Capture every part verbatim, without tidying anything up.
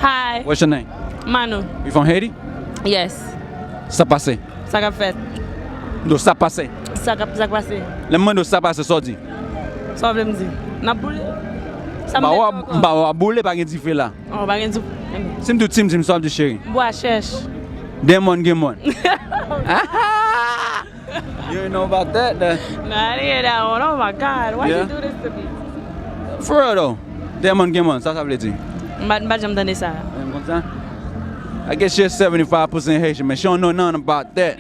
Hi. What's your name? Manu. You from Haiti? Yes. Sa pase? Sa k ap fèt? Do sa pase? Sa k ap sa k pase? Lè m mande w sa pase, sa w di? Sa w vle m di? N ap boule? Sa m Ba vle w di ankò? Ba w ap boule, pa gen dife la. Oh, pa gen dife. Si m di w Tim Tim, sa w ap di cheri? Bwa chèch. Demon gen mòn. You ain't know about that. That. Nah, I didn't hear that one. Oh my God, why Yeah. You do this to me? For real though. Demon gen mòn, sa sa vle di? M pa m pa janm tande sa. Menm konsa? I guess you're seventy-five percent Haitian, man. She don't know nothing about that.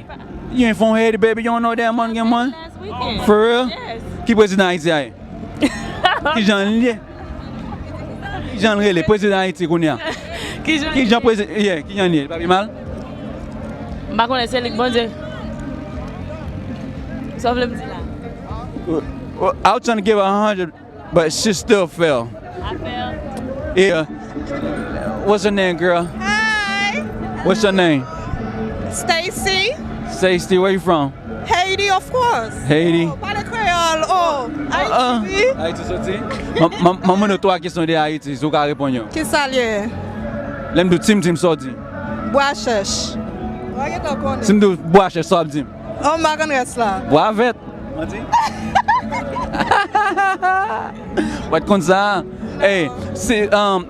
You ain't from Haiti, baby. You don't know demon gen mòn? Last weekend. For real? Yes. Ki prezidan Ayiti a ye? Ki jan l ye? Ki jan l rele? Prezidan Ayiti kounye a. Ki jan? Ki jan prezidan? Yeah, ki jan l ye? Li pa pi mal? M pa konnen, se li k Bondye. Sa w vle m di la? Well, I was trying to give her a hundred, but she still fell. I fell. Yeah. What's your name, girl? Hi, What's your name? Stacy. Stacy, where you from? Haiti, of course. Haiti. Oh, pale kreyòl. Oh, Uh-uh. Haiti. Ayiti soti? Mwen mande w twa kesyon de Ayiti, si w ka reponn yo. Ki sa l ye? Lè m di w Tim Tim, sa w di? Bwa chèch. Ou gentan konnen. Si m di w bwa chèch, sa w ap di m? Oh, m pa konn rès la. Bwa vèt. Manti. Ou pa t konn sa? Ey, se, um,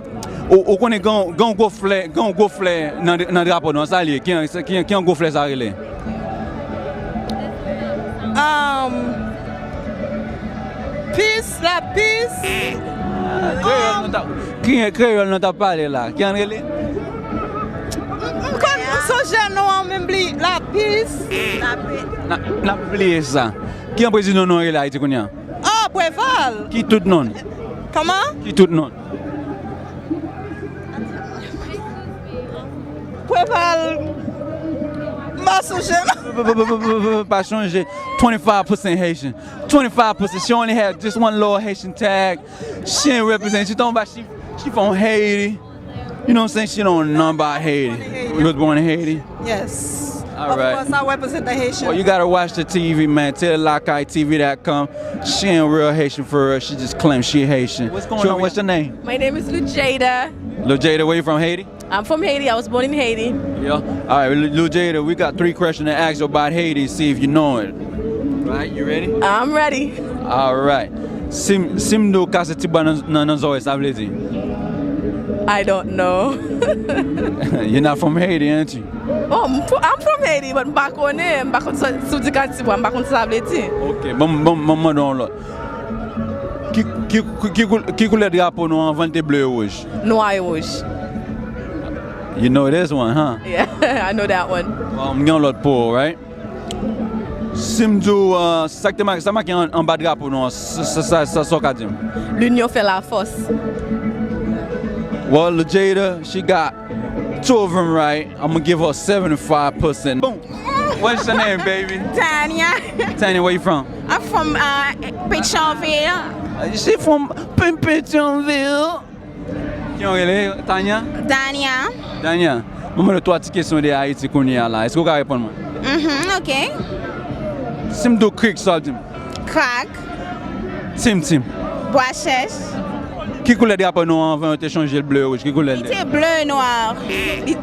ou, ou konnen gen, gen yon gwo flè, gen yon gwo flè nan, nan drapo nou an, sa l ye? Ki, ki, ki yon gwo flè sa rele? Um, pis, la pis. Kreyòl nou t ap, ki kreyòl nou t ap pale la? Ki an rele? M konn m sonje non an menm li. La pis. N ap, n ap bliye sa. Ki an prezidan nou rele Ayiti kounye a? Oh, Preval. Ki tout non? Kòman? Ki tout non? Preval. M pa sonje non. Pa sonje. Twenty-five percent Haitian. Twenty-five percent. She only had just one little Haitian tag. She ain't represent. She talking about she, she from Haiti. You know what I'm saying? She don't know nothing about Haiti. You was born in Haiti? Yes. All right. Of course, I represent the Haitian. Well, you gotta watch the T V, man. Tell Lakai T V dot com. She ain't real Haitian for real. She just claims she Haitian. What's going on? What's your name? My name is Lujada. Lujada, where you from? Haiti? I'm from Haiti. I was born in Haiti. Yeah. All right, Lu- Lujada, we got three questions to ask you about Haiti. See if you know it. Right, you ready? I'm ready. All right. Si m, si m di w kase ti bwa nan, nan, nan zòrèy, sa vle di? I don't know. You're not from Haiti, aren't you? Oh, m fr- I'm from Haiti, but m pa konnen, m pa konn sa, si w di kase ti bwa, m pa konn sa sa vle di. Ok, bon, bon, bon, mande yon lòt. Ki, ki, ki, ki koul- ki koulè drapo nou anvan l te ble e wouj? Nwa e wouj. You know this one, huh? Yeah, I know that one. Bon, m gen yon lòt pou ou, right? Si m di w, uh, sa k te make, sa make an- anba drapo nou an, sa, sa, sa, sa, sa w ka di m? L'union fait la force. Well, Jada, she got two of them right. I'm gonna give her seventy-five percent. Boom. What's your name, baby? Tanya. Tanya, where you from? I'm from uh, Petyonville. Uh, she from P- Petyonville. Ki yon rele Tanya? Tanya. Tanya, mwen mande twa ti kesyon de Ayiti kounye a la. Èske w ka reponn mwen? Mhm, ok. Si m di w krik, sa w di m? Crack. Tim Tim. Bwa chèch. Ki koulè drapo nou an anvan yo te chanje l ble wouj? Ki koulè l Li te? Te ble nwa. Li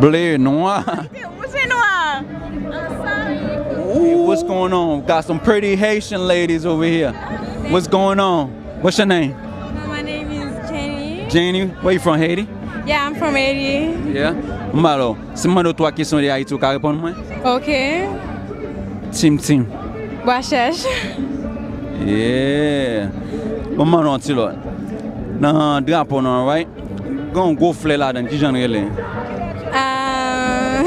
Ble nwa. te wouj e nwa. Ooh, what's going on? Got some pretty Haitian ladies over here. What's going on? What's your name? My name is Jenny. Jenny, where you from, Haiti? Yeah, I'm from Haiti. Yeah. Malo, si m mande w twa kesyon de Ayiti, ou ka reponn mwen? Ok. Tim Tim. Bwa chèch. Yeah. Bon, m mande w yon ti lòt. Nan drapo nou an, right? Gen yon gwo flè ladan, ki jan l rele? Ah.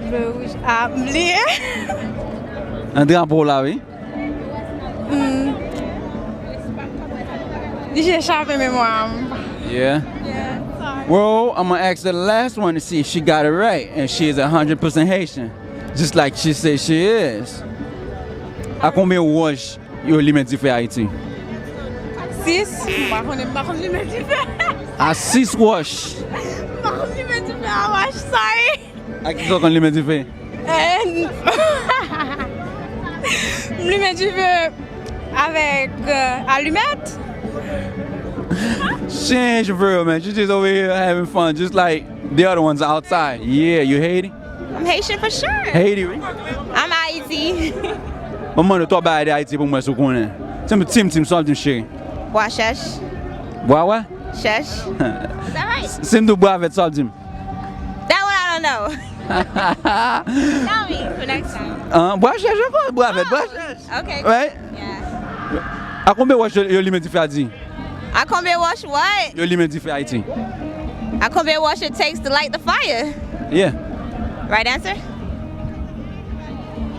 Ble wouj. Ah, m bliye. Nan drapo la, wi. Hmm. Li jis chape memwa m. Yeah. Well, I'm gonna ask the last one to see if she got it right, and she is a hundred percent Haitian, just like she said she is. A konbyen wòch yo limen dife Ayiti? Sis. M pa konnen, m pa konn limen dife. A sis wòch. M pa konn limen dife a wòch, sorry. Ak ki sa w konn limen dife? Eh, m limen dife avèk euh, alimèt. She ain't Haitian for real, man. She's just over here having fun, just like the other ones outside. Yeah, you Haiti? I'm Haitian for sure. Haiti? I'm Haiti. Mwen mande w twò bagay de Ayiti pou mwen si w konnen. Tim Tim, sa w di m, cheri? Bwa chèch. Bwa wè? Chèch. Is that right? Si m di w bwa vèt, sa w di m? That one I don't know. Tell me for next time. Ah, bwa chèch ankò, bwa vèt, bwa chèch. Okay. Right? Yeah. A konbyen wòch yo, yo limen dife Ayiti? A konbyen wòch what? Yo limen dife Ayiti. A konbyen wòch it takes to light the fire? Yeah. Right answer?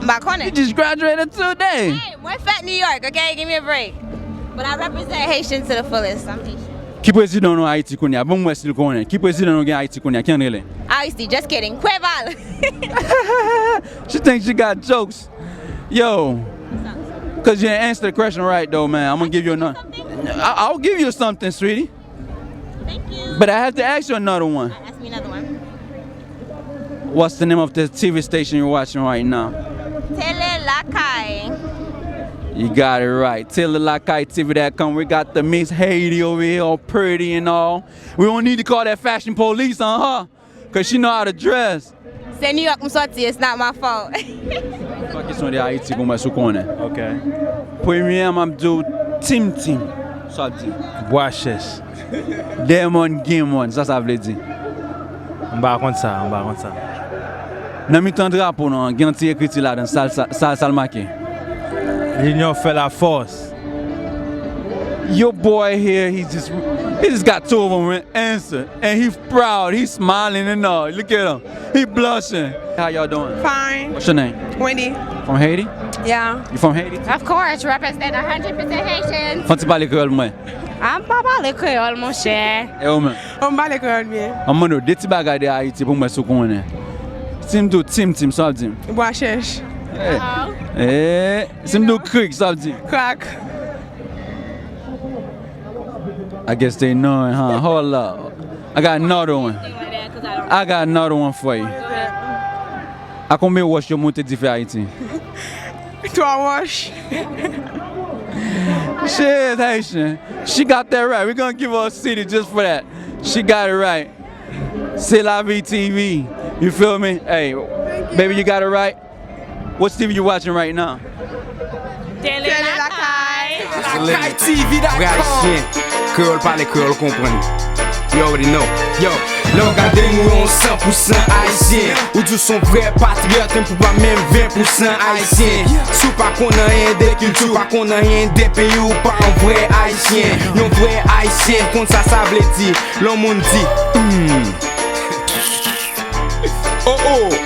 M pa konnen. You just graduated today. Hey, mwen fèt New York, okay? Give me a break. But I represent Haitian to the fullest. I'm Haitian. Ki prezidan nou Ayiti kounye a? Bon, mwen still konnen. Ki prezidan nou gen Ayiti kounye a? Ki Andrele? Ayiti, just kidding. Preval. She thinks she got jokes. Yo, because you didn't answer the question right, though, man. I'm gonna give you another. I- I'll give you something, sweetie. Thank you. But I have to ask you another one. Ask me another one. What's the name of the T V station you're watching right now? Tele Lakay. You got it right. Tele Lakay T V dot com. We got the Miss Haiti over here, all pretty and all. We don't need to call that fashion police on her, 'cause she know how to dress. Se New York m soti, it's not my fault. Twa kesyon de Ayiti pou mwen, si w konnen. Ok. Premye a, m ap di w Tim Tim. Sa w di? Bwa chèch. Dèmòn gen mòn, sa sa vle di? M pa konn sa, m pa konn sa. Nan mitan drapo nou an, gen yon ti ekriti ladan, sa, sa, sa, sa l make? Linyon fè lafòs. Your boy here, he just he just got two of them answer, and he proud, he's smiling and all. Look at him, he blushing. How y'all doing? Fine. What's your name? Wendy. From Haiti? Yeah. You from Haiti? Of course, represent one hundred percent Haitians. Fon ti pale kreyòl mwen. A m pa pale kreyòl, monchè. E ou menm? Ou m pale kreyòl byen. An mande w de ti bagay de Ayiti pou mwen si w konnen. Si m di w Tim Tim, sa w di m? Bwa chèch. Eh. Eh, si m di w krik, sa w di m? Crack. I guess they know it, huh? Hold up. I got another one. I got another one for you. A konbyen wòch yo moute dife Ayiti? Twa wòch. She is Haitian. She got that right. We're gonna give her a city just for that. She got it right. C'est la vie T V. You feel me? Hey, baby, you got it right. What T V you watching right now? Tele Lakay. Lakay T V dot com. Vrè ayisyen, kreyòl pale, kreyòl konprann. You already know. Yo, lè w gade m, ou yon san pou san ayisyen. Ou di w s on vrè patriyòt, men pou pa menm ven pou san ayisyen. Si w pa konn anyen de kilti w, pa konn anyen de peyi w, ou pa yon vrè ayisyen. Yon vrè ayisyen konn sa sa vle di lè yon moun di, hmm. Oh, oh.